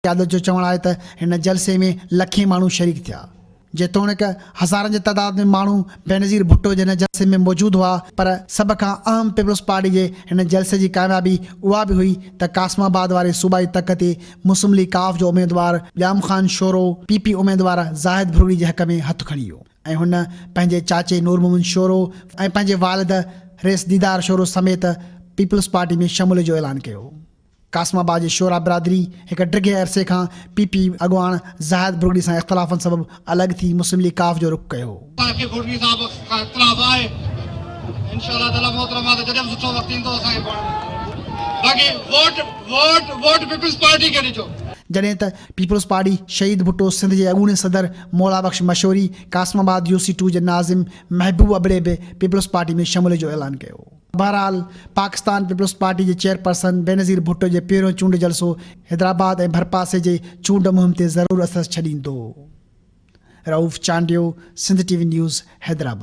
قيادت جو چوڻ آهي ته هن جلسي ۾ لکين ماڻهو شريڪ ٿيا. جيتوڻيڪ هزارن جي تعداد ۾ ماڻهو بينظير ڀٽو جي هن جلسي ۾ موجود هئا پر سڀ کان اهم پيپلز پارٽي جي هن جلسي جي ڪاميابي اها به هئي ته قاسم آباد واري صوبائي تڪ تي مسلم ليگ قاف جو اميدوار ڄام خان شورو پي پي اميدوار زاهد ڀرڳڙي جي حق ۾ هٿ کڻي ويو ۽ هن پنهنجي چاچي نور محمد شورو ۽ پنهنجي والد رئيس ديدار شورو سميت پيپلز پارٽي ۾ شموليت جو اعلان ڪيو. قاسم آباد جي شورا برادري هڪ ڊگهي عرصي کان پي پي اڳواڻ زاهد ڀرڳڙي سان اختلافن سبب الڳ ٿي مسلم ليگ قاف جو رخ ڪيو هو. اسان کي ڀرڳڙي صاحب کان اختلاف آهي انشاء الله تعالي محترمه ته جڏهن به سٺو وقت ايندو اسان کي پاڻ باقي vote vote vote peoples party کي ڏجو. جڏهن ته پيپلز پارٽي شهيد ڀٽو سنڌ جي اڳوڻي صدر Maula Bakhsh Mashori, Qasimabad U C two جي ناظم محبوب ابڙي به پيپلز پارٽي ۾ شموليت جو اعلان ڪيو. بهرحال پاڪستان پيپلز پارٽي جي چيئرپرسن بينظير ڀٽو جي پهريون چونڊ جلسو حيدرآباد ۽ ڀرپاسي جي چونڊ مهم تي ضرور اثر ڇڏيندو. Rauf Chandio, Sindh T V news, Hyderabad.